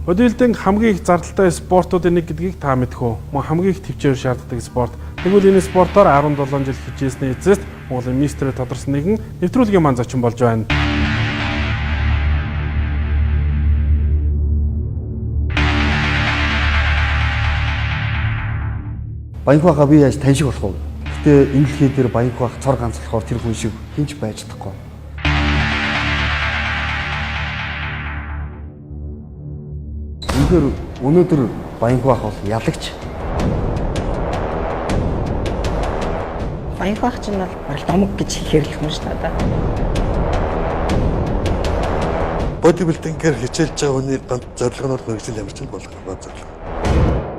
Бодибилдинг хамгийн их зардалтай спортуудын нэг гэдгийг та мэдэх үү? Мөн хамгийн их төвчээр шаарддаг спорт. Тэгвэл энэ спортоор 17 жил хичээсний эцэст Монголын мистерээр тодорсон нэгэн нэвтрүүлгийн маань зочин болж байна. Баянхбаха би яаж тань шиг болох вэ? Гэтэ энэ дэлхий дээр Баянхбах цор ганц болохоор тэр хүн шиг хэн ч байж чадахгүй. Үнэхээр өнөөдөр Баянхбах бол ялагч. Баянхбах чинь бол бараг домог гэж хэлэхэр л юм шүү дээ. Бодибилдингээр хичээлж байгаа хүний ганц зорилго нь бол мэргэжил ямарчил болох гол зорилго.